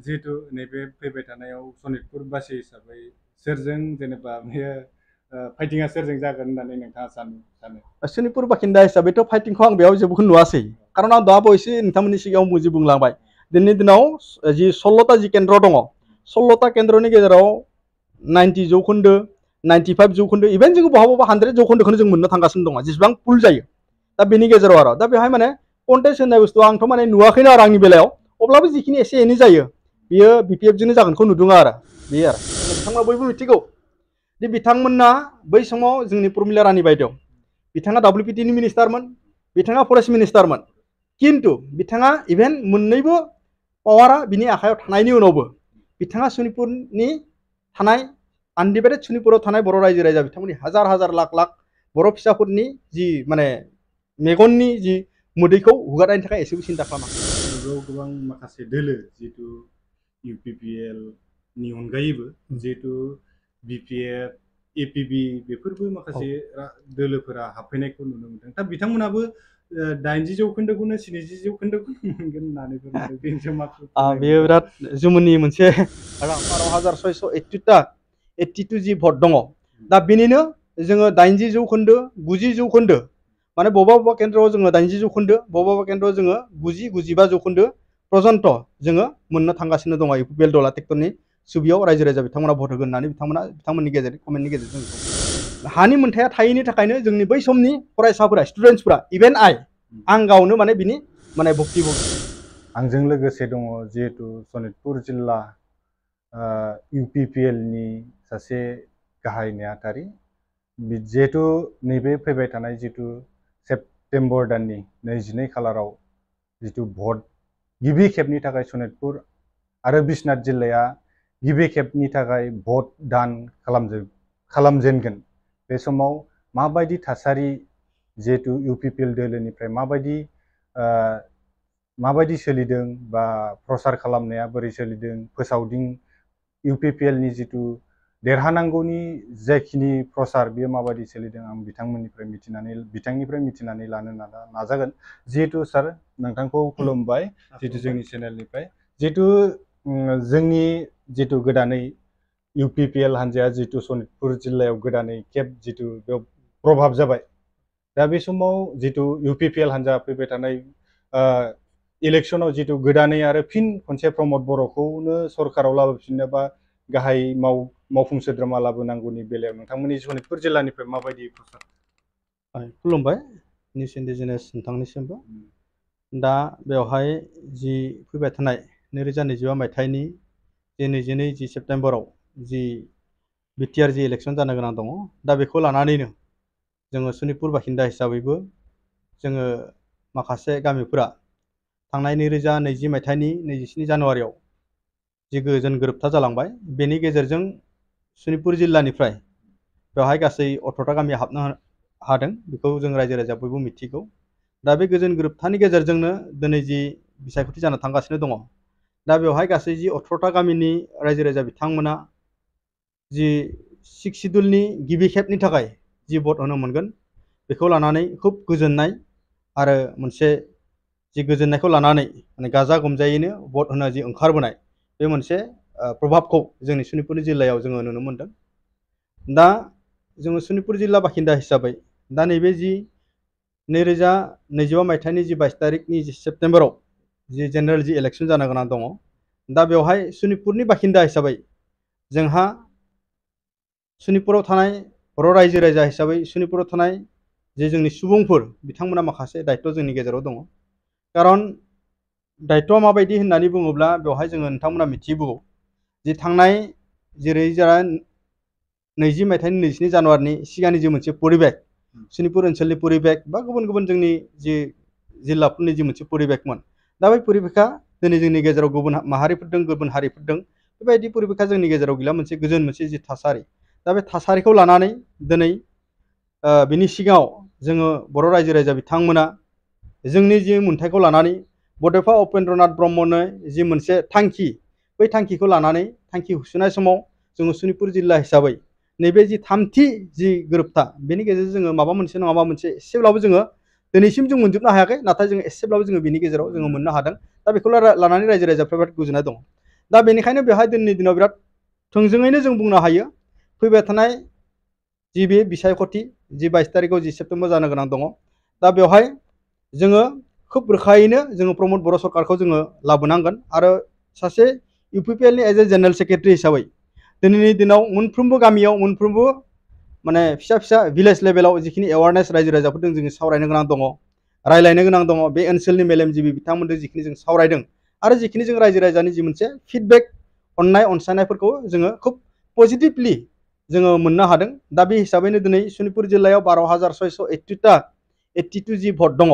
जिहेतु नैबे फैबाय थानायाव सनितपुरबासि हिसाबै सोरजों जेनेबा बेयो फाइटिंआ सोरजों जागोन होननानै नोंथाङा सानो? सनितपुर बाखिन्दा हिसाबैथ' फाइटिंखौ आं बेयाव जेबोखौ नुवासै खारन आं दा बावैसो नोंथांमोननि सिगाङाव जि बुंलांबाय दिनैनि दिनाव जि 16टा जि केन्द्र दङ 16टा केन्द्रनि गेजेराव 90 जौखोन्दो 95 जौखोन्दो इभेन जों बहाबा 100 जौखोन्दोखौनो जों मोननो थांगासिनो दङ जेसेबां पुल जायो दा बेनि गेजेराव आरो दा बेवहाय माने कन्टेस्ट होननाय बुस्थु आंथ' माने नुवाखैनो आरो आंनि बेलायाव अब्लाबो जिखिनि एसे एनै जायो बियो BPF जोंनो जागोनखौ नुदों आरो बेयो आरो बिथांमोना बयबो मिथिगौ दि बिथांमोना बै समाव जोंनि प्रमिला रानी बायदेव बिथाङा WPT नि मिनिस्टारमोन बिथाङा फरेस्ट मिनिस्टारमोन किन्तु बिथाङा इभेन मोन्नैबो पावारा बिनि आखायाव थानायनि उनावबो बिथाङा सनितपुरनि थानाय आनडिभाइडेड सनितपुराव थानाय बर' रायजो राजा बिथांमोननि हाजार हाजार लाख लाख बर' फिसाफोरनि जि माने मेगननि जि मोदैखौ हुगारनायनि थाखाय एसेबो सिन्ता खालामाखै। गोबां माखासे दोलो जिहेतु UPPL नि अनगायैबो जिहेतु BPF APB बेफोरबो माखासे दोलोफोरा हाबफैनायखौ नुनो मोनदों दा बिथांमोनाबो 80 जौखोन्दोखौनो 70 जौखोन्दोखौनो मोनगोन होननानै बुंदों बेयो बिराद जुमुननि मोनसे 12,682 जि भट दङ दा बेनिनो जोङो 80 जौखोन्दो 90 जौखोन्दो माने बबेबा केन्द्रआव जोङो 80 जौखोन्दो बबेबा केन्द्रआव जोङो 90-95 जौखोन्दो पर्यन्त जोङो मोननो थांगासिनो दङ UPPL दला टेक्टरनि सुबियाव रायजो राजा बिथांमोना भट होगोन होननानै बिथांमोननि गेजेरजों कमेन्टनि गेजेरजों हानि मोनथाया थायैनि थाखायनो जोंनि बै समनि फरायसाफोरा स्टुडेन्टसफोरा इभेन आं गावनो माने बिनि माने भक्ति आंजों लोगोसे दङ जिहेतु सनितपुर जिल्ला UPPL नि सासे गाहाय नेहाथारि जिहेतु नैबे फैबाय थानाय जितु सेप्तेम्बर दाननि 22 खालाराव जितु भट गिबि खेबनि थाखाय सनितपुर आरो बिश्वनाथ जिल्लाया गिबि खेबनि थाखाय भट दान खालामजेनगोन बे समाव माबायदि थासारि जिहेतु UPPL दोलोनिफ्राय माबायदि सोलिदों बा प्रसार खालामनाया बोरै सोलिदों फोसावदिं UPPL नि जितु देरहानांगौनि जाखिनि प्रसार बेयो माबायदि सोलिदों आं बिथांनिफ्राय मिथिनानै लानो नाजागोन जिहेतु सार नोंथांखौ खुलुमबाय जितु जोंनि चेनेलनिफ्राय जितु जोंनि जितु गोदानै UPPL हान्जाया जितु सनितपुर जिल्लायाव गोदानै खेब जितु बेयाव प्रभाब जाबाय दा बे समाव जितु UPPL हान्जा फैबाय थानाय इलेक्शनाव जितु गोदानै आरो फिन खनसे प्रमद बर'खौनो सरकाराव लाबोफिननो बा गाहाय मावफुं सोद्रोमा लाबोनांगौनि बेलायाव नोंथांमोननि सनितपुर जिल्लानिफ्राय माबायदि प्रसार खुलुमबाय निउस इन्डिजिनियास नोंथांनिसिमबो दा बेवहाय जि फैबाय थानाय 2025 मायथाइनि जे 22 सेप्तेम्बराव जि BTR जि इलेक्शन जानो गोनां दङ दा बेखौ लानानैनो जोङो सनितपुर बासिन्दा हिसाबैबो जोङो माखासे गामिफोरा थांनाय 2020 मायथाइनि 27 जानुवारियाव जि गोजोन गोरोबथा जालांबाय बेनि गेजेरजों सनितपुर जिल्लानिफ्राय बेवहाय गासै 18टा गामि हाबनो हादों बेखौ जों रायजो राजा बयबो मिथिगौ दा बे गोजोन गोरोबथानि गेजेरजोंनो दिनै जि बिसायख'थि जानो थांगासिनो दङ दा बेवहाय गासै जि 18टा गामिनि रायजो राजा बिथांमोना जि 6 सिडुलनि गिबि खेबनि थाखाय जि भट होनो मोनगोन बेखौ लानानै खुब गोजोननाय आरो मोनसे जि गोजोननायखौ लानानै माने गाजा गोमजायैनो भट होनो जि ओंखारबोनाय बे मोनसे प्रभाबखौ जोंनि सनितपुर जिल्लायाव जोङो नुनो मोनदों दा जोङो सनितपुर जिल्ला बासिन्दा हिसाबै दा नैबे जि 2025 मायथाइनि जि 22 तारिखनि जि सेप्तेम्बराव जि जेनेरेल जि इलेक्शन जानो गोनां दङ दा बेवहाय सनितपुरनि बासिन्दा हिसाबै जोंहा सनितपुराव थानाय बर' रायजो राजा हिसाबै सनितपुराव थानाय जे जोंनि सुबुंफोर बिथांमोना माखासे दायित्व जोंनि गेजेराव दङ खारन दायित्वआ माबायदि होननानै बुङोब्ला बेवहाय जोङो नोंथांमोना मिथिबोगौ जि थांनाय जेरै 20 मायथाइनि 22 जानुवारिनि सिगांनि जि मोनसे परिबेक सनितपुर ओनसोलनि परिबेक बा गुबुन गुबुन जोंनि जि जिल्लाफोरनि जि मोनसे परिबेकमोन दा बै परिबेका दिनै जोंनि गेजेराव गुबुन माहारिफोर दं गुबुन हारिफोर दं बेबायदि परिबेका जोंनि गेजेराव गैला मोनसे गोजोन मोनसे जि थासारि दा बे थासारिखौ लानानै दिनै बिनि सिगाङाव जोङो बर' रायजो राजा बिथांमोना जोंनि जि मोन्थाइखौ लानानै बड'फा उपेन्द्रनाथ ब्रह्मनो जि मोनसे थांखि बै थांखिखौ लानानै थांखि होसोनाय समाव जोङो सनितपुर जिल्ला हिसाबै नैबे जि थामथि जि गोरोबथा बेनि गेजेरजों जोङो माबा मोनसे नङा माबा मोनसे एसेब्लाबो जोङो दिनैसिम जों मोनजोबनो हायाखै नाथाय जोङो एसेब्लाबो जोङो बिनि गेजेराव जोङो मोननो हादों दा बेखौ लानानै रायजो राजाफ्रा बिराद गोजोननाय दं दा बेनिखायनो बेवहाय दिनैनि दिनाव बिराद थोंजोङैनो जों बुंनो हायो फैबाय थानाय जि बे बिसायख'थि जि 22 तारिखआव जि सेप्तेम्बर जानो गोनां दङ दा बेवहाय जोङो खोब रोखायैनो जोङो प्रमद बर' सरकारखौ जोङो लाबोनांगोन आरो सासे इउपिपिएलनि एज ए जेनेरेल सेक्रेटारि हिसाबै दिनैनि दिनाव मोनफ्रोमबो गामियाव मोनफ्रोमबो माने फिसा फिसा भिलेज लेभेलाव जिखिनि एवारनेस रायजो राजाफोरजों जोङो सावरायनो गोनां दङ रायलायनो गोनां दङ बे ओनसोलनि मेलेमजिबि बिथांमोनजों जिखिनि जों सावरायदों आरो जिखिनि जों रायजो राजानि जि मोनसे फिडबेक अननाय अनसायनायफोरखौ जोङो खोब पजिटिभलि जोङो मोननो हादों दा बे हिसाबैनो दिनै सनितपुर जिल्लायाव 12,682 जि भट दङ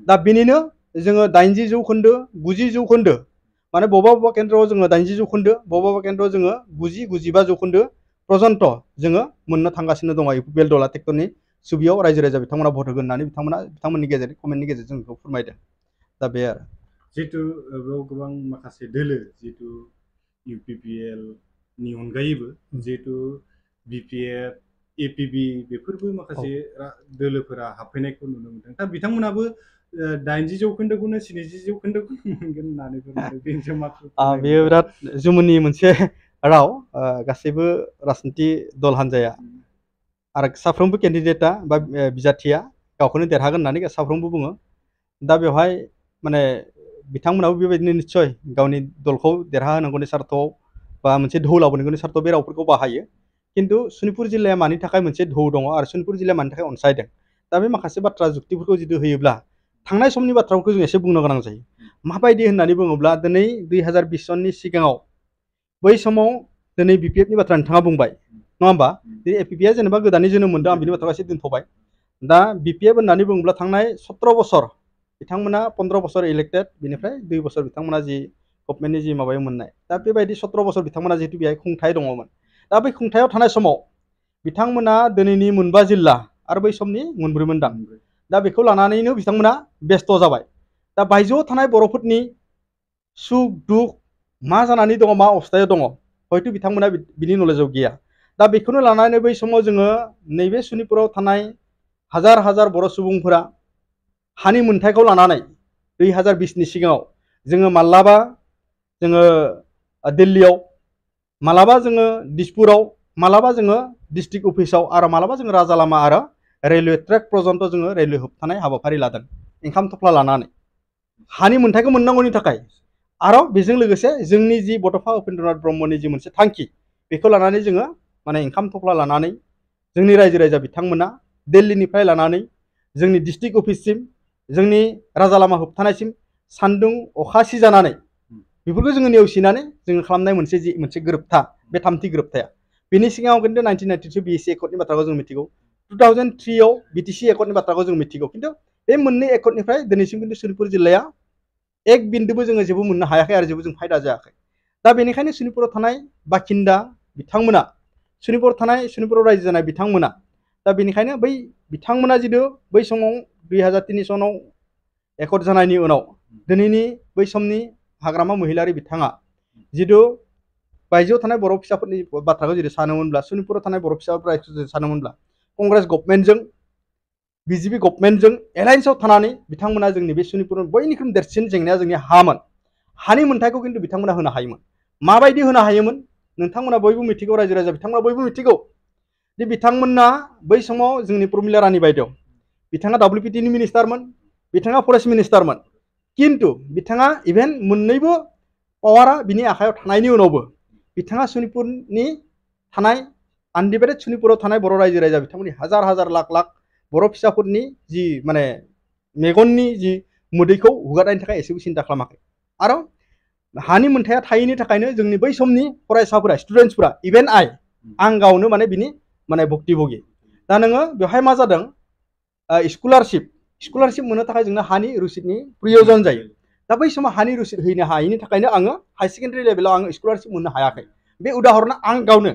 दा बेनिनो जोङो 80 जौखोन्दो 90 जौखोन्दो माने बबेबा केन्द्रआव जोङो 80 जौखोन्दो बबेबा केन्द्रआव जोङो 90-95 जौखोन्दो पर्यन्त जोङो मोननो थांगासिनो दङ इउपिपिएल दला टेक्टरनि सुबियाव रायजो राजा बिथांमोना भट होगोन होननानै बिथांमोननि गेजेरजों कमेन्टनि गेजेरजों बेखौ फोरमायदों दा बे आरो जिहेतु बेयाव गोबां माखासे दोलो जिहेतु इउपिपिएल नि अनगायैबो जिहेतु बिपिएफ एपिबि बेफोरबो माखासे दोलोफोरा हाबफैनायखौ नुनो मोनदों दा बिथांमोनाबो 80 जौखोन्दोखौनो 70 जौखोन्दोखौनो मोनगोन होननानै फोरमायदों बेयो बिराद जुमुननि मोनसे राव गासैबो राजनिति दल हान्जाया आरो साफ्रोमबो केन्डिडेटआ बा बिजाथिया गावखौनो देरहागोन होननानै साफ्रोमबो बुङो दा बेवहाय माने बिथांमोनाबो बेबायदिनो निस्सय गावनि दलखौ देरहाहोनांगौनि सार्थआव बा मोनसे ढौ लाबोनांगौनि सार्थआव बे रावफोरखौ बाहायो खिन्थु सनितपुर जिल्लाया मानि थाखाय मोनसे ढौ दङ आरो सनितपुर जिल्लाया मानि थाखाय अनसायदों दा बे माखासे बाथ्रा जुक्तिफोरखौ जुदि होयोब्ला थांनाय समनि बाथ्राफोरखौ जों एसे बुंनो गोनां जायो माबायदि होननानै बुङोब्ला दिनै 2020 सननि सिगाङाव बै समाव दिनै बिपिएफनि बाथ्रा नोंथाङा बुंबाय नङा होमबा एपिपिआ जेनेबा गोदानै जोनोम मोनदों आं बिनि बाथ्राखौ एसे दोनथ'बाय दा बिपिएफ होननानै बुङोब्ला थांनाय 17 बोसोर बिथांमोना 15 बोसोर इलेक्टेड बिनिफ्राय 2 बोसोर बिथांमोना जि गभर्नमेन्टनि जि माबायाव मोननाय दा बेबायदि 17 बोसोर बिथांमोना जिहेतु बेहाय खुंथाय दङमोन दा बै खुंथायाव थानाय समाव बिथांमोना दिनैनि 9 जिल्ला आरो बै समनि 9 मोनदां दा बेखौ लानानैनो बिथांमोना बेस्थ जाबाय दा बायजोआव थानाय बर'फोरनि सुख दुख मा जानानै दङ मा अबस्थायाव दङ हयथ' बिथांमोना बिनि नलेजाव गैया दा बेखौनो लानानै बै समाव जोङो नैबे सनितपुराव थानाय हाजार हाजार बर' सुबुंफोरा हानि मोनथायखौ लानानै 2020 नि सिगाङाव जोङो माब्लाबा जोङो दिल्लीयाव मालाबा जोङो दिसपुराव मालाबा जोङो डिस्ट्रिक्ट अफिसाव आरो मालाबा जोङो राजा लामा आरो रेलवे ट्रेक पर्यन्त जोङो रेलवे होबथानाय हाबाफारि लादों ओंखाम थफ्ला लानानै हानि मोनथायखौ मोननांगौनि थाखाय आरो बेजों लोगोसे जोंनि जि बड'फा उपेन्द्रनाथ ब्रह्मनि जि मोनसे थांखि बेखौ लानानै जोङो माने ओंखाम थफ्ला लानानै जोंनि रायजो राजा बिथांमोना दिल्लीनिफ्राय लानानै जोंनि डिस्ट्रिक्ट अफिससिम जोंनि राजा लामा होबथानायसिम सान्दुं अखा सिजानानै बेफोरखौ जोङो नेवसिनानै जोङो खालामनाय मोनसे गोरोबथा बे थामथि गोरोबथाया बेनि सिगाङाव खिन्थु 1992 बिएसि एकर्डनि बाथ्राखौ जों मिथिगौ 2003 आव बिटिसि एकर्डनि बाथ्राखौ जों मिथिगौ खिन्थु बे मोननै एकर्डनिफ्राय दिनैसिम खिन्थु सनितपुर जिल्लाया एक बिन्दुबो जोङो जेबो मोननो हायाखै आरो जेबो जों फायदा जायाखै दा बेनिखायनो सनितपुराव थानाय बाखिन्दा बिथांमोना सनितपुराव रायजो जानाय बिथांमोना दा बेनिखायनो बै बिथांमोना जिथु बै समाव 2003 सनाव एकर्ड जानायनि उनाव दिनैनि बै समनि हाग्रामा महिलारि बिथाङा जिथु बायजोआव थानाय बर' फिसाफोरनि बाथ्राखौ जुदि सानोमोनब्ला सनितपुराव थानाय बर' फिसाफोरा सानोमोनब्ला कंग्रेस गभर्नमेन्टजों बिजेपि गभर्नमेन्टजों एलायन्सआव थानानै बिथांमोना जोंनि बे सनितपुराव बयनिख्रुइ देरसिन जेंनाया जोंनि हामोन हानि मोनथायखौ खिन्थु बिथांमोना होनो हायोमोन माबायदि होनो हायोमोन नोंथांमोना बयबो मिथिगौ रायजो राजा बिथांमोना बयबो मिथिगौ दि बिथांमोना बै समाव जोंनि प्रमिला रानी बायदेव बिथाङा WPTनि मिनिस्टारमोन बिथाङा फरेस्ट मिनिस्टारमोन किन्तु बिथाङा इभेन मोननैबो पावारा बिनि आखायाव थानायनि उनावबो बिथाङा सनितपुरनि थानाय आनडिभाइडेड सनितपुराव थानाय बर' रायजो राजा बिथांमोननि हाजार हाजार लाख लाख बर' फिसाफोरनि जि माने मेगननि जि मोदैखौ हुगारनायनि थाखाय एसेबो सिन्था खालामाखै आरो हानि मोनथाया थायैनि थाखायनो जोंनि बै समनि फरायसाफोरा स्टुडेन्टसफोरा इभेन आं गावनो माने बिनि माने भुक्तिभोगि दा नोङो बेवहाय मा जादों स्कलारशिप मोननो थाखाय जोंनो हानि रसिदनि प्रयोजन जायो दा बै समाव हानि रसिद हैनो हायैनि थाखायनो आङो हाई सेकेन्डारि लेभेलाव आङो स्कलारशिप मोननो हायाखै बे उदाहरना आं गावनो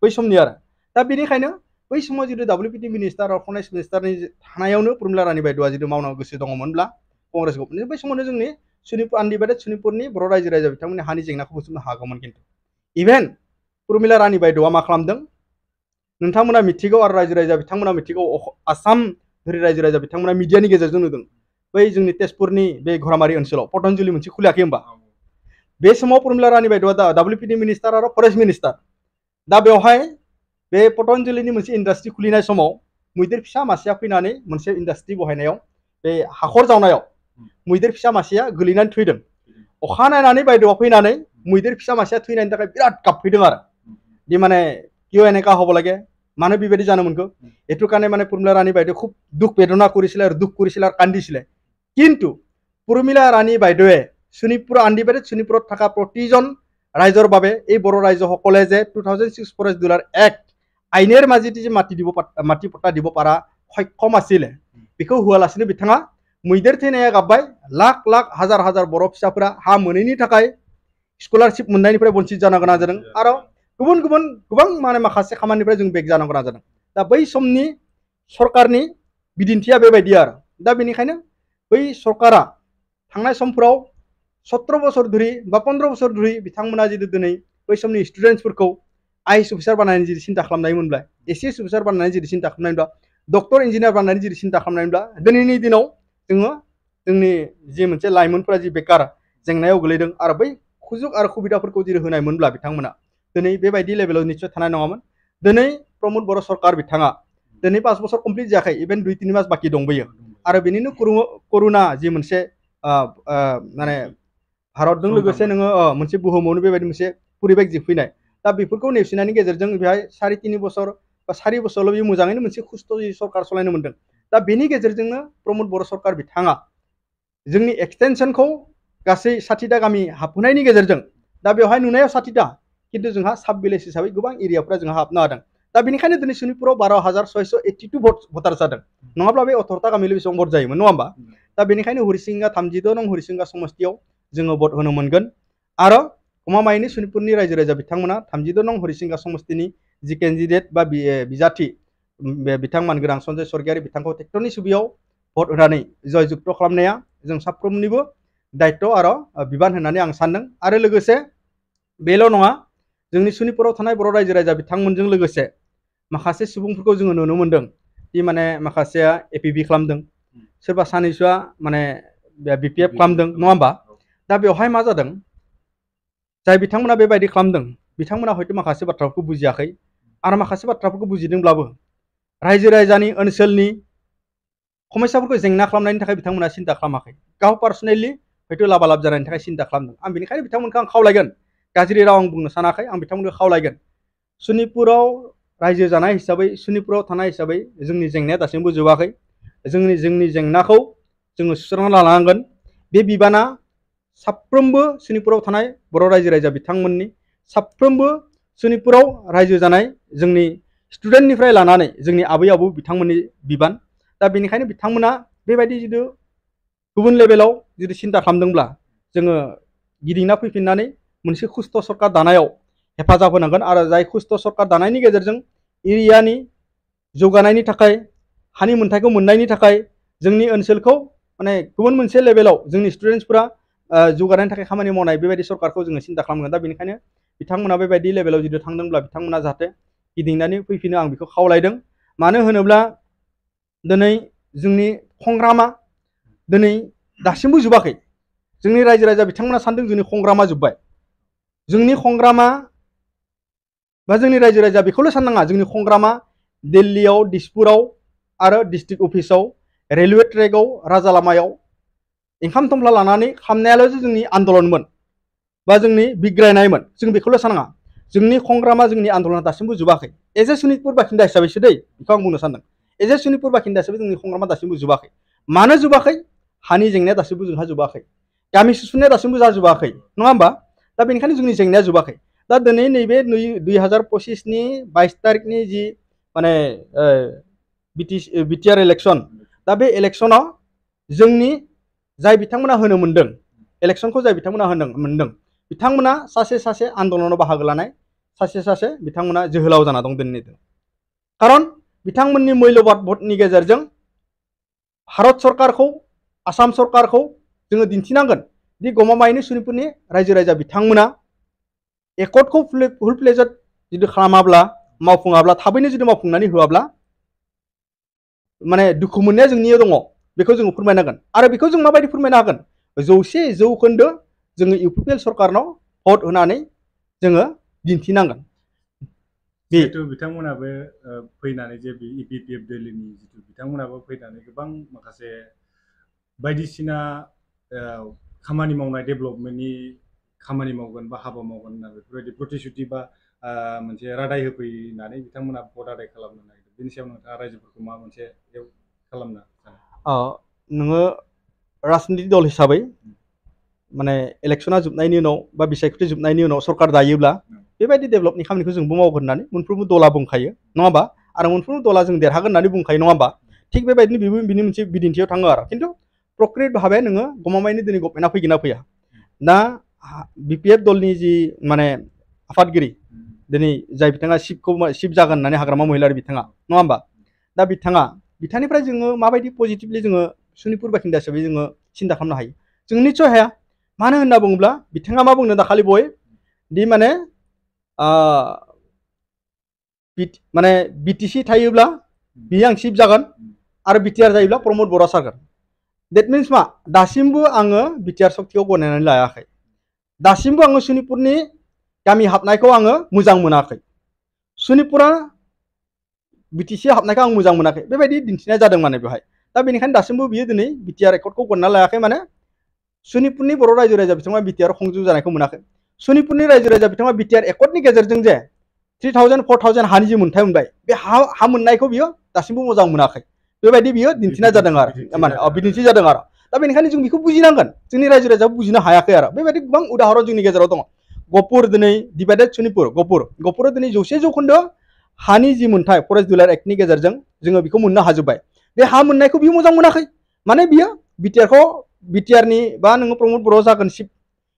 बै समनि आरो दा बेनिखायनो बै समाव जितु WPT मिनिस्टार आरो फरेस्ट मिनिस्टारनि थानायावनो प्रमिला रानी बायदेवआ जितु मावनो गोसो दङमोनब्ला कंग्रेस गभर्नमेन्ट बै समावनो जोंनि सनितपुर आनडिभाइडेड सनितपुरनि बर' रायजो राजा बिथांमोननि हानि जेंनाखौ बोस्रांनो हागौमोन खिन्थु इभेन प्रमिला रानी बायदेवआ मा खालामदों नोंथांमोना मिथिगौ आरो रायजो राजा बिथांमोना मिथिगौ आसाम धोरि रायजो राजा बिथांमोना मिडियानि गेजेरजों नुदों बै जोंनि तेजपुरनि बे घरामारि ओनसोलाव पतंजलि मोनसे खुलियाखै होमबा बे समाव प्रमिला रानी बायद'आ दा WPD मिनिस्टार आरो फरेस्ट मिनिस्टार दा बेवहाय बे पतंजलिनि मोनसे इन्डास्ट्रि खुलिनाय समाव मैदेर फिसा मासेया फैनानै मोनसे इन्डास्ट्रि बहायनायाव बे हाखर जावनायाव मैदेर फिसा मासेया गोलैनानै थैदों अखा नायनानै बायद'आ फैनानै मैदेर फिसा मासेया थैनायनि थाखाय बिराद गाबफैदों आरो दि माने किय এনেকা হ'ব লাগে मानो बेबायदि जानो मोनखो एटु কাৰণে মানে प्रमिला रानी बायद'आ খুব दुख बेदना কৰিছিল আৰু दुख কৰিছিল আৰু কান্দিছিল কিন্তু प्रमिला रानी बायद'ए शोणितपुर आन्दिबारि शोणितपुराव थाका प्रतिजन राइजर বাবে এই बर' राइजসকলে যে 2006 फरेस्ट डुलार एक्ट आइनेर माजिति जे माटि पट्टा দিব पारा सक्षम आसिले बेखौ होआलासिनो बिथाङा मैदेर थैनाया गाबबाय लाख लाख हाजार हाजार बर' फिसाफोरा हा मोनैनि थाखाय स्कलारशिप मोननायनिफ्राय बन्चित जानो गोनां जादों आरो गुबुन गुबुन गोबां माने माखासे खामानिनिफ्राय जों बेक जानो गोनां जादों दा बै समनि सरकारनि बिदिन्थिया बेबायदि आरो दा बेनिखायनो बै सरकारा थांनाय समफोराव 17 बोसोर धरि बा 15 बोसोर धरि बिथांमोना जुदि दिनै बै समनि स्टुडेन्टसफोरखौ आइएस अफिसार बानायनानै जुदि सिन्था खालामनायमोनब्ला एसिएस अफिसार बानायनानै जुदि सिन्था खालामनायमोनब्ला डक्टर इन्जिनियार बानायनानै जुदि सिन्था खालामनायमोनब्ला दिनैनि दिनाव जोङो जोंनि जि मोनसे लाइमोनफोरा जि बेकार जेंनायाव गोलैदों आरो बै सुजुग आरो सुबिदाफोरखौ जुदि होनायमोनब्ला बिथांमोना दिनै बेबायदि लेभेलाव निश्चय थानाय नङामोन दिनै प्रमद बर' सरकार बिथाङा दिनै 5 बोसोर कमप्लिट जायाखै इभेन 2-3 मास बाखि दंबोयो आरो बेनिनो करुणा जि मोनसे माने भारतजों लोगोसे नोङो मोनसे बुहुमावनो बेबायदि मोनसे परिबेक जि फैनाय दा बेफोरखौ नेवसिनायनि गेजेरजों बेहाय 3.5 बोसोर बा 4 बोसोरल' बे मोजाङैनो मोनसे खुस्त' सरकार सलायनो मोनदों दा बेनि गेजेरजोंनो प्रमद बर' सरकार बिथाङा जोंनि एक्सटेनसनखौ गासै 60टा गामि हाबहोनायनि गेजेरजों दा बेवहाय नुनायाव 60टा किन्तु जोंहा साब भिलेज हिसाबै गोबां एरियाफोरा जोंहा हाबनो हादों दा बेनिखायनो दिनै शोणितपुराव 12,682 भटार जादों नङाब्ला बे 18टा गामिल' बेसेबां भट जायोमोन नङा होमबा दा बेनिखायनो हरिसिंगा 32 नं हरिसिंगा समस्तियाव जोङो भट होनो मोनगोन आरो गमामायैनो शोणितपुरनि रायजो राजा बिथांमोना 32 नं हरिसिंगा समस्तिनि जि केन्डिडेट बा बिजाथि बिथां मानगोनां सन्जय स्वर्गियारि बिथांखौ ट्रेक्टरनि सुबियाव भट होनानै जयजुक्त खालामनाया जों साफ्रोमनिबो दायित्व आरो बिबान होननानै आं सानदों आरो लोगोसे बेल' नङा जोंनि शोणितपुराव थानाय बर' रायजो राजा बिथांमोनजों लोगोसे माखासे सुबुंफोरखौ जोङो नुनो मोनदों दि माने माखासेया एपिबि खालामदों सोरबा सानैसोआ माने बिपिएफ खालामदों नङा होमबा दा बेवहाय मा जादों जाय बिथांमोना बेबायदि खालामदों बिथांमोना हयथ' माखासे बाथ्राफोरखौ बुजियाखै आरो माखासे बाथ्राफोरखौ बुजिदोंब्लाबो रायजो राजानि ओनसोलनि समस्याफोरखौ जेंना खालामनायनि थाखाय बिथांमोना सिन्था खालामाखै गाव पार्सनेलि हयथ' लाबा लाब जानायनि थाखाय सिन्था खालामदों आं बेनिखायनो बिथांमोनखौ आं खावलायगोन गाज्रि राव आं बुंनो सानाखै आं बिथांमोनखौ खावलायगोन शोणितपुराव रायजो जानाय हिसाबै शोणितपुराव थानाय हिसाबै जोंनि जेंनाया दासिमबो जोबाखै जोंनि जेंनाखौ जोङो सुस्रांना लानांगोन बे बिबाना साफ्रोमबो शोणितपुराव थानाय बर' रायजो राजा बिथांमोननि साफ्रोमबो शोणितपुराव रायजो जानाय जोंनि स्टुडेन्टनिफ्राय लानानै जोंनि आबै आबौ बिथांमोननि बिबान दा बेनिखायनो बिथांमोना बेबायदि जुदि गुबुन लेभेलाव जुदि सिन्था खालामदोंब्ला जोङो गिदिंना फैफिननानै मोनसे खुस्त' सरकार दानायाव हेफाजाब होनांगोन आरो जाय खुस्त' सरकार दानायनि गेजेरजों एरियानि जौगानायनि थाखाय हानि मोन्थायखौ मोननायनि थाखाय जोंनि ओनसोलखौ माने गुबुन मोनसे लेभेलाव जोंनि स्टुडेन्टसफोरा जौगानायनि थाखाय खामानि मावनाय बेबायदि सरकारखौ जोङो सिन्ता खालामगोन दा बेनिखायनो बिथांमोना बेबायदि लेभेलाव जुदि थांदोंब्ला बिथांमोना जाहाथे गिदिंनानै फैफिनो आं बेखौ खावलायदों मानो होनोब्ला दिनै जोंनि संग्रामा दिनै दासिमबो जोबाखै जोंनि रायजो राजा बिथांमोना सानदों जोंनि संग्रामा जोब्बाय जोंनि संग्रामा बा जोंनि रायजो राजा बेखौल' साननाङा जोंनि संग्रामा दिल्लीयाव दिसपुराव आरो डिस्ट्रिक्ट अफिसाव रेलवे ट्रेकआव राजा लामायाव ओंखाम थमफ्ला लानानै खालामनायाल' जोंनि आन्दलनमोन बा जोंनि बिग्रायनायमोन जों बेखौल' सानाङा जोंनि संग्रामा जोंनि आन्दलना दासिमबो जोबाखै एज ए शोणितपुर बासिन्दा हिसाबैसो दै बेखौ आं बुंनो सानदों एज ए शोणितपुर बासिन्दा हिसाबै जोंनि संग्रामा दासिमबो जोबाखै मानो जोबाखै हानि जेंनाया दासिमबो जोंहा जोबाखै गामि सुसुंनाया दासिमबो जाजोबाखै नङा होमबा दा बेनिखायनो जोंनि जेंनाया जोबाखै दा दिनै नैबे 2025नि 22 तारिखनि जि माने बिटिआर इलेक्सन दा बे इलेक्सनाव जोंनि जाय बिथांमोना होनो मोनदों इलेक्सनखौ जाय बिथांमोना होनो मोनदों बिथांमोना सासे सासे आन्दलनाव बाहागो लानाय सासे सासे बिथांमोना जोहोलाव जाना दं दिनैनि दिनाव खारन बिथांमोननि मैल्यबाद भटनि गेजेरजों भारत सरकारखौ आसाम सरकारखौ जोङो दिन्थिनांगोन दि गमामायैनो शोणितपुरनि रायजो राजा बिथांमोना एकर्डखौ फुल प्लेजेड जुदि खालामाब्ला मावफुङाब्ला थाबैनो जुदि मावफुंनानै होआब्ला माने दुखु मोननाया जोंनियाव दङ बेखौ जोङो फोरमायनांगोन आरो बेखौ जों माबायदि फोरमायनो हागोन 100% जोङो इउपिपिएल सरकारनाव भट होनानै जोङो दिन्थिनांगोन। जिहेतु बिथांमोनाबो फैनानै जे इपिपिएफ दिल्लीनि जितु बिथांमोनाबो फैनानै गोबां माखासे बायदिसिना खामानि मावनाय डेभेलपमेन्टनि खामानि मावगोन बा हाबा मावगोन होनना बेफोरबायदि प्रतिश्रुति बा मोनसे रादाय होफैनानै बिथांमोना भट आदाय खालामनो नागिरदों। बेनि सायाव नोंथाङा रायजोफोरखौ मा मोनसे खालामनो सानो? नोङो राजनितिक दल हिसाबै माने इलेक्शना जोबनायनि उनाव बा बिसायख'थि जोबनायनि उनाव सरकार दायोब्ला बेबायदि डेभेलपनि खामानिखौ जोंबो मावगोन होननानै मोनफ्रोमबो दला बुंखायो नङा होमबा? आरो मोनफ्रोमबो दला जों देरहागोन होननानै बुंखायो नङा होमबा? थिग बेबायदिनो बेबो बिनि मोनसे बिदिन्थियाव थाङो आरो। खिन्थु प्रकृत भाबै नोङो गमामायैनो दिनै गभर्नमेन्टआ फैगोन ना फैया? दा बिपिएफ दलनि जि माने आफादगिरि दिनै जाय बिथाङा चिफ जागोन होननानै हाग्रामा महिलारि बिथाङा नङा होमबा? दा बिथांनिफ्राय जोङो माबायदि पजिटिभलि जोङो सनितपुर बासिन्दा हिसाबै जोङो सिन्था खालामनो हायो? जों निस्सय हाया। मानो होनना बुङोब्ला बिथाङा मा बुंदों दाखालि बय दि माने बिटिसि थायोब्ला बियो आं चिफ जागोन आरो बिटिआर जायोब्ला प्रमद बर'आ सारगोन। देट मिन्स मा? दासिमबो आङो बिटिआर सक्तिखौ गनायनानै लायाखै। दासिमबो आङो सनितपुरनि गामि हाबनायखौ आङो मोजां मोनाखै। सनितपुरा बिटिसि हाबनायखौ आं मोजां मोनाखै। बेबायदि दिन्थिनाय जादों माने बेवहाय। दा बेनिखायनो दासिमबो बियो दिनै बिटिआर एकर्डखौ गनायना लायाखै। माने सनितपुरनि बर' रायजो राजा बिथाङा बिटिआर संजुग जानायखौ मोनाखै। सनितपुरनि रायजो राजा बिथाङा बिटिआर एकर्डनि गेजेरजों जे 3000 4000 हानि जि मोन्थाय मोनबाय, बे हा मोननायखौ बियो दासिमबो मोजां मोनाखै। बेबायदि बियो दिन्थिनाय जादों आरो माने बिदिन्थि जादों आरो। दा बेनिखायनो जों बेखौ बुजिनांगोन। जोंनि रायजो राजाया बुजिनो हायाखै आरो। बेबायदि गोबां उदाहरन जोंनि गेजेराव दङ। गहपुर दिनै डिभाइडेड सनितपुर गहपुरा दिनै 100% हानि जि मोन्थाय फरेस्ट डिलार एक्टनि गेजेरजों जोङो बेखौ मोननो हाजोब्बाय। बे हा मोननायखौ बियो मोजां मोनाखै। माने बियो बिटिआरनि बा नोङो प्रमद बर' जागोन चिफ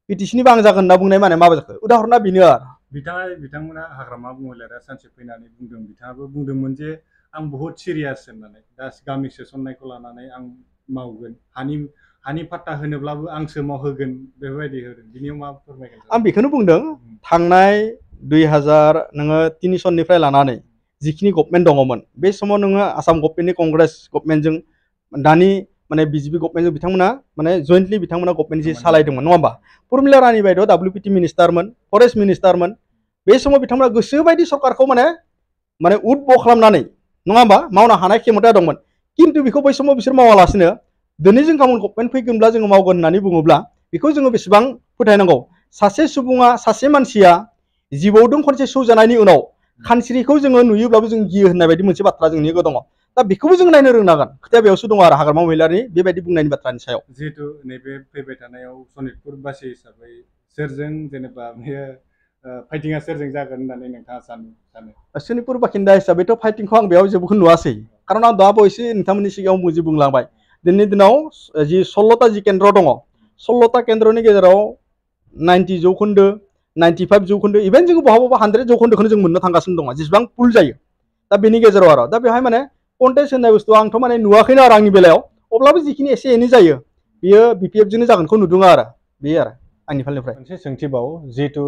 बिटिसिनिबो आं जागोन होनना बुंनाय माने माबा जाखो? उदाहरना बेनो आरो। बिथांमोना हाग्रामा महिलारिया सानसे फैनानै बुंदों, बिथाङाबो बुंदोंमोन जे आं बहुत सिरियास होननानै। दा गामि सोसननायखौ लानानै आं मावगोन, हानि पाट्टा होनोब्लाबो आंसो मावहोगोन बेफोरबायदि होदों। बिनियाव मा फोरमायगोन? आं बेखौनो बुंदों, थांनाय 2003 सननिफ्राय लानानै जिखिनि गभर्नमेन्ट दङमोन, बे समाव नोङो आसाम गभर्नमेन्टनि कंग्रेस गभर्नमेन्टजों दानि माने बिजेपि गभर्नमेन्टजों बिथांमोना माने जयेन्टलि बिथांमोना गभर्नमेन्ट जि सालायदोंमोन नङा होमबा? प्रमिला रानी बायद' WPT मिनिस्टारमोन, फरेस्ट मिनिस्टारमोन। बे समाव बिथांमोना गोसोबायदि सरकारखौ माने उदब खालामनानै नङा होमबा मावनो हानाय खेमथा दंमोन। खिन्थु बेखौ बै समाव बिसोर मावालासिनो दिनै जों गाबोन गभर्नमेन्ट फैगोनब्ला जोङो मावगोन होननानै बुङोब्ला बेखौ जोङो बेसेबां फोथायनांगौ? सासे सुबुङा, सासे मानसिया जिबौदों खनसे सौजानायनि उनाव खानस्रिखौ जोङो नुयोब्लाबो जों गियो होननाय बायदि मोनसे बाथ्रा जोंनि दङ। दा बेखौबो जों नायनो रोंनांगोन। खोथाया बेयावसो दङ आरो हाग्रामा महिलारिनि बेबायदि बुंनायनि बाथ्रानि सायाव। जिहेतु नैबे फैबाय थानायाव सनितपुरबासि हिसाबै सोरजों जेनेबा बेयो फाइटिंआ सोरजों जागोन होननानै नोंथाङा सानो? सनितपुर बासिन्दा हिसाबैथ' फाइटिंखौ आं बेयाव जेबोखौ नुवासै। खारन आं दा बावैसो नोंथांमोननि सिगाङाव जि बुंलांबाय, दिनैनि दिनाव जि 16ता जि केन्द्र दङ, 16ता केन्द्रनि गेजेराव 90%, 95%, इभेन जों बहाबा 100%खौनो जों मोननो थांगासिनो दङ, जेसेबां पुल जायो। दा बेनि गेजेराव आरो दा बेवहाय माने कन्टेस्ट होननाय बुस्थु आंथ' माने नुवाखैनो आरो आंनि बेलायाव। अब्लाबो जिखिनि एसे एनै जायो बियो बिपिएफजोंनो जागोनखौ नुदों आरो। बे आरो आंनि फालनिफ्राय। मोनसे सोंथिबाव, जिहेतु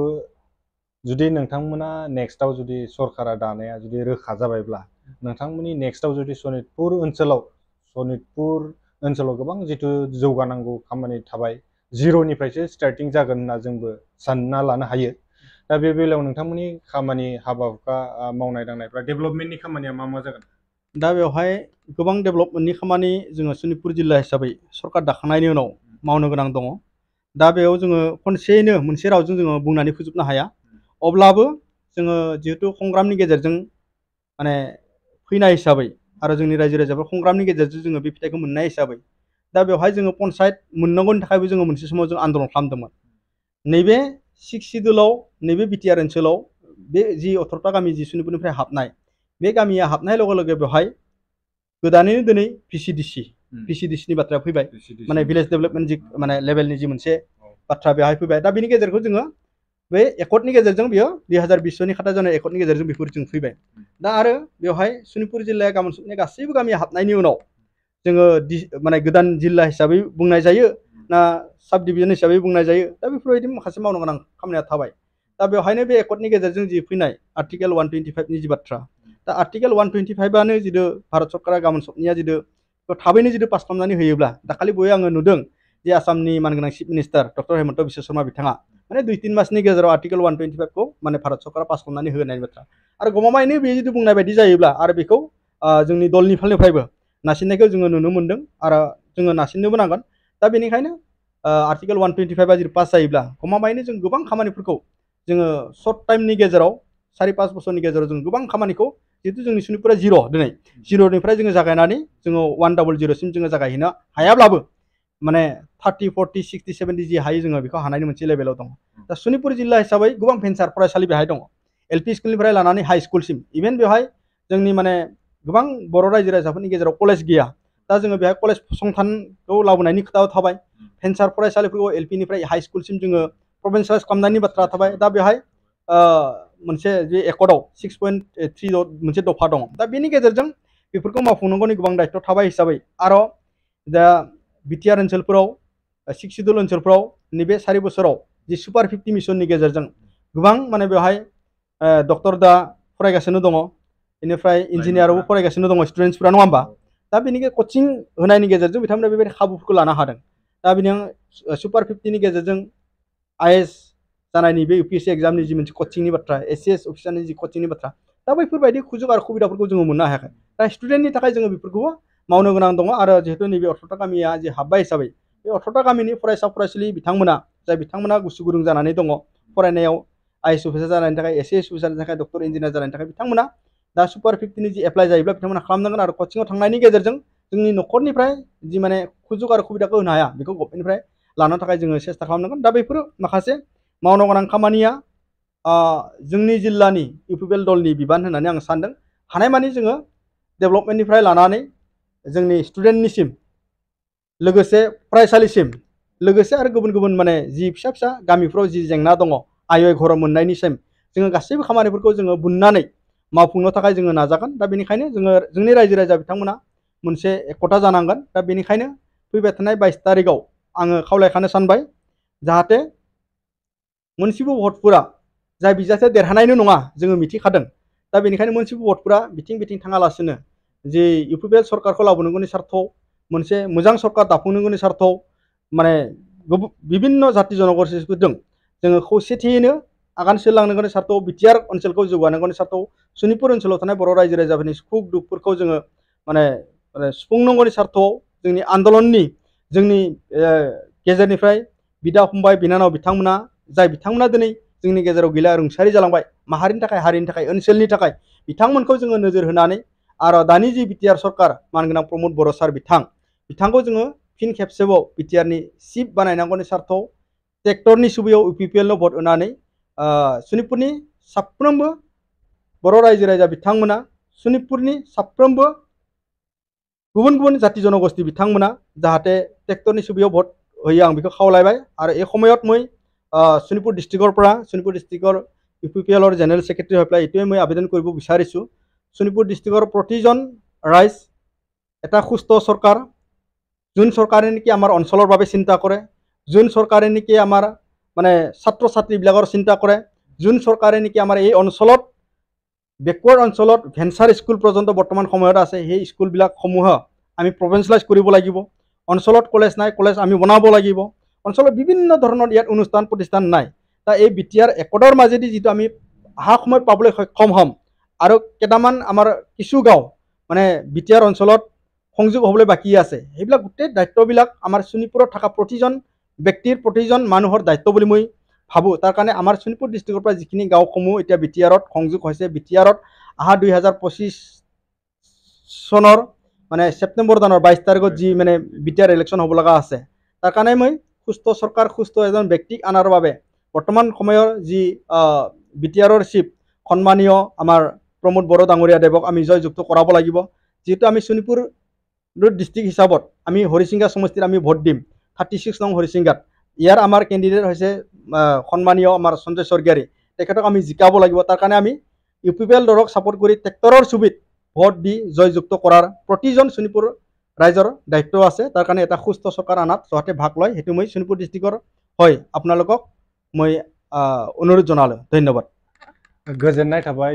जुदि नोंथांमोना नेक्स्टआव जुदि सरकारा दानाया जुदि रोखा जाबायब्ला, नोंथांमोननि नेक्स्टआव जुदि सनितपुर ओनसोलाव गोबां जिथु जौगानांगौ खामानि थाबाय, जिर'निफ्रायसो स्टार्टिं जागोन होनना जोंबो सानना लानो हायो। दा बे बेलायाव नोंथांमोननि खामानि हाबा हुखा मावनाय दांनायफ्रा डेभेलपमेन्टनि खामानिया मा जागोन? दा बेवहाय गोबां डेभेलपमेन्टनि खामानि जोङो सनितपुर जिल्ला हिसाबै सरकार दाखांनायनि उनाव मावनो गोनां दङ। दा बेयाव जोङो खनसेयैनो मोनसे रावजों जोङो बुंनानै फोजोबनो हाया। अब्लाबो जोङो जिहेतु संग्रामनि गेजेरजों माने फैनाय हिसाबै आरो जोंनि रायजो राजाफोर संग्रामनि गेजेरजों जोङो बे फिथाइखौ मोननाय हिसाबै दा बेवहाय जोङो पन्सायत मोननांगौनि थाखायबो जोङो मोनसे समाव जों आन्दलन खालामदोंमोन। नैबे 6 सिडुलाव नैबे बिटिआर ओनसोलाव बे जि 18ता गामि जि सनितपुरनिफ्राय हाबनाय, बे गामिया हाबनाय लोगो लोगो बेवहाय गोदानैनो दिनै भिसिडिसिनि बाथ्राया फैबाय, माने भिलेज डेभेलपमेन्ट जि माने लेभेलनि जि मोनसे बाथ्रा बेवहाय फैबाय। दा बेनि गेजेरखौ जोङो बे एकर्डनि गेजेरजों बियो 2020 खाथा जानाय एकर्डनि गेजेरजों बेफोर जों फैबाय। दा आरो बेवहाय सनितपुर जिल्लाया गाबोन सबनिया गासैबो गामिया हाबनायनि उनाव जोङो माने गोदान जिल्ला हिसाबै बुंनाय जायो ना साब डिभिजन हिसाबै बुंनाय जायो। दा बेफोरबायदि माखासे मावनो गोनां खामानिया थाबाय। दा बेवहायनो बे एकर्डनि गेजेरजों जि फैनाय आर्टिकेल 125 नि जि बाथ्रा, दा आर्टिकेल 125आनो जिथु भारत सरकारा गाबोन सबनिया जिथु थाबैनो जिथु पास खालामनानै होयोब्ला, दाखालि बय आङो नुदों जे आसामनि मानगोनां chief minister doctor Hemant Biswa Sharma बिथाङा माने 2-3 मासनि गेजेराव आर्टिकल 125 खौ माने भारत सरकारा पास खालामनानै होनायनि बाथ्रा आरो गमामायैनो बे जुदि बुंनाय बायदि जायोब्ला आरो बेखौ जोंनि दलनि फालनिफ्रायबो नारसिननायखौ जोङो नुनो मोन्दों आरो जोङो नारसिननोबो नांगोन दा बेनिखायनो आर्टिकल 125 जुदि पास जायोब्ला गमामायैनो जों गोबां खामानिफोरखौ जोङो सर्ट टाइमनि गेजेराव 4-5 बोसोरनि गेजेराव जों गोबां खामानिखौ जिहेतु जोंनि सुनितपुरा जिर' दिनै जिर'निफ्राय जोङो जागायनानै जोङो 100 सिम जोङो जागायहैनो हायाब्लाबो माने 30, 40, 60, 70 जि हायो जोङो बेखौ हानायनि मोनसे लेभेलाव दङ दा सनितपुर जिल्ला हिसाबै गोबां भेन्सार फरायसालि बेहाय दङ एलपि स्कुलनिफ्राय लानानै हाई स्कुलसिम इभेन बेवहाय जोंनि माने गोबां बर' रायजो राजाफोरनि गेजेराव कलेज गैया दा जोङो बेहाय कलेज फसंथानखौ लाबोनायनि खोथा थाबाय भेन्सार फरायसालिफोरखौ एलपिनिफ्राय हाई स्कुलसिम जोङो प्रभिन्सियेलाइज खालामनायनि बाथ्रा थाबाय दा बेहाय मोनसे जे एकर्डआव 6.3 मोनसे दफा दङ दा बेनि गेजेरजों बेफोरखौ मावफुंनांगौनि गोबां दायित्व थाबाय हिसाबै आरो दा बिटिआर ओनसोलफोराव 6 सिडुल ओनसोलफोराव नैबे 4 बोसोराव जि सुपार 50 मिशननि गेजेरजों गोबां माने बेवहाय डक्टर दा फरायगासिनो दङ बेनिफ्राय इन्जिनियारबो फरायगासिनो दङ स्टुडेन्टसफोरा नङा होमबा दा बेनि कचिं होनायनि गेजेरजों बिथांमोना बेबायदि खाबुफोरखौ लानो हादों दा बेनि सुपार 50नि गेजेरजों आइएएस जानायनि बे इउपिएससि एग्जामनि जि मोनसे कचिंनि बाथ्रा एससिएस अफिसारनि जि कचिंनि बाथ्रा दा बैफोरबायदि सुजुग आरो सुबिदाफोरखौ जोङो मोननो हायाखै दा स्टुडेन्टनि थाखाय जोङो बेफोरखौबो मावनो गोनां दङ आरो जिहेतु नैबे 18टा गामिया जे हाबबाय हिसाबै बे 18टा गामिनि फरायसा फरायसुलि बिथांमोना बिथांमोना गोसो गुदुं जानानै दङ फरायनायाव आइएएस अफिसार जानायनि थाखाय एससिएस अफिसार जानायनि थाखाय डक्टर इन्जिनियार जानायनि थाखाय बिथांमोना दा सुपार 50नि जि एप्लाइ जायोब्ला बिथांमोना खालामनांगोन आरो कचिंआव थांनायनि गेजेरजों जोंनि न'खरनिफ्राय जि माने सुजुग आरो सुबिदाखौ होनो हाया बेखौ गभर्नमेन्टनिफ्राय लानो थाखाय जोङो सेस्था खालामनांगोन दा बेफोर माखासे मावनो गोनां खामानिया जोंनि जिल्लानि इउपिपिएल दलनि बिबान होननानै आं सानदों हानायमानि जोङो डेभेलपमेन्टनिफ्राय लानानै जोंनि स्टुडेन्टनिसिम लोगोसे फरायसालिसिम लोगोसे आरो गुबुन गुबुन माने जि फिसा फिसा गामिफ्राव जि जेंना दङ आय घर मोननायनिसिम जोङो गासैबो खामानिफोरखौ जोङो बुननानै मावफुंनो थाखाय जोङो नाजागोन दा बेनिखायनो जोङो जोंनि रायजो राजा बिथांमोना मोनसे एकता जानांगोन दा बेनिखायनो फैबाय थानाय 22 तारिखआव आङो खावलायखानो सानबाय जाहाथे मोनसेबो भटफोरा जाय बिजाथिया देरहानायनो नङा जोङो मिथिखादों दा बेनिखायनो मोनसेबो भटफोरा बिथिं बिथिं थाङालासिनो जे इउपिपिएल सरकारखौ लाबोनांगौनि सार्थआव मोनसे मोजां सरकार दाफुंनांगौनि सार्थआव माने बिभिन्न जाति जनगोष्ठीफोरजों जोङो खौसेथियैनो आगान सुरलांनांगौनि सार्थआव बिटिआर ओनसोलखौ जौगानांगौनि सार्थआव सनितपुर ओनसोलाव थानाय बर' रायजो राजाफोरनि सुखु दुखुफोरखौ जोङो माने सुफुंनांगौनि सार्थआव जोंनि आन्दलननि जोंनि गेजेरनिफ्राय बिदा फंबाय बिनानाव बिथांमोना जाय बिथांमोना दिनै जोंनि गेजेराव गैला रुंसारि जालांबाय माहारिनि थाखाय हारिनि थाखाय ओनसोलनि थाखाय बिथांमोनखौ जोङो नोजोर होनानै आरो दानि जि बिटिआर सरकार मानगोनां प्रमद बर' सार बिथांखौ जोङो फिन खेबसेबाव बिटिआरनि चिफ बानायनांगौनि सार्थआव ट्रेक्टरनि सुबिदायाव इउपिपिएलनो भट होनानै सनितपुरनि साफ्रोमबो बर' रायजो राजा बिथांमोना सनितपुरनि साफ्रोमबो गुबुन गुबुन जाति जनगोष्ठी बिथांमोना जाहाथे ट्रेक्टरनि सुबिदायाव भट होयो आं बेखौ खावलायबाय आरो এই সময়ত মই শোণিতপুৰ ডিষ্ট্ৰিক্টৰ পৰা শোণিতপুৰ ডিষ্ট্ৰিক্টৰ ইউপিপিএলৰ জেনেৰেল সেক্ৰেটাৰী হৈ পেলাই এইটোৱে মই আবেদন কৰিব বিচাৰিছোঁ শোণিতপুৰ ডিষ্ট্ৰিক্টৰ প্ৰতিজন ৰাইজ এটা সুস্থ চৰকাৰ যোন চৰকাৰে নেকি আমাৰ অঞ্চলৰ বাবে চিন্তা কৰে যোন চৰকাৰে নেকি আমাৰ মানে ছাত্ৰ ছাত্ৰীবিলাকৰ চিন্তা কৰে যোন চৰকাৰে নেকি আমাৰ এই অঞ্চলত বেকৱাৰ্ড অঞ্চলত ভেঞ্চাৰ স্কুল পৰ্যন্ত বৰ্তমান সময়ত আছে সেই স্কুলবিলাকসমূহ আমি প্ৰভিন্সিয়েলাইজ কৰিব লাগিব অঞ্চলত কলেজ নাই কলেজ আমি বনাব লাগিব অঞ্চলত বিভিন্ন ধৰণৰ ইয়াত অনুষ্ঠান প্ৰতিষ্ঠান নাই তা এই বিটিআৰ একৰ্ডৰ মাজেদি যেটো আমি আহা সময় পাবলৈ সক্ষম হম আৰু কেটামান আমাৰ কিছু গাঁও মানে বিটিআৰ অঞ্চলত সংযোগ হ'বলৈ বাকি আছে সেইবিলাক গোটেই দায়িত্ববিলাক আমাৰ শোণিতপুৰত থকা প্ৰতিজন ব্যক্তিৰ প্ৰতিজন মানুহৰ দায়িত্ব বুলি মই ভাবো তাৰ কাৰণে আমাৰ শোণিতপুৰ ডিষ্ট্ৰিক্টৰ পৰা যিখিনি গাঁওসমূহ এতিয়া বিটিআৰত সংযোগ হৈছে বিটিআৰত আহা 2025 চনৰ মানে সেপ্টেম্বৰ দানৰ 22 তাৰিখত যি মানে বিটিআৰ ইলেকশ্যন হ'ব লগা আছে তাৰ কাৰণে মই সুস্থ চৰকাৰ সুস্থ এজন ব্যক্তিক আনাৰ বাবে বৰ্তমান সময়ৰ যি বিটিআৰৰ চিফ সন্মানীয় আমাৰ প্ৰমোদ বড়ো ডাঙৰীয়া দেৱক আমি জয়যুক্ত কৰাব লাগিব যেহেতু আমি শোণিতপুৰ ডিষ্ট্ৰিক্ট হিচাপত আমি হৰিসিংগা সমষ্টিত আমি ভোট দিম 36 নং হৰিসিংগাত ইয়াৰ আমাৰ কেণ্ডিডেট হৈছে সন্মানীয় আমাৰ সঞ্জয় স্বৰ্গীয়াৰী তেখেতক আমি জিকাব লাগিব তাৰ কাৰণে আমি ইউপিপিএল দলক সাপোৰ্ট কৰি ট্ৰেক্টৰৰ সুবিধ ভোট দি জয়যুক্ত কৰাৰ প্ৰতিজন শোণিতপুৰ ৰাইজৰ দায়িত্ব আছে তাৰ কাৰণে এটা সুস্থ চৰকাৰ আনাত যাতে ভাগ লয় হেতু মই শোণিতপুৰ ডিষ্ট্ৰিক্টৰ হয় আপোনালোকক মই অনুৰোধ জনালো ধন্যবাদ गोजोननाय थाबाय।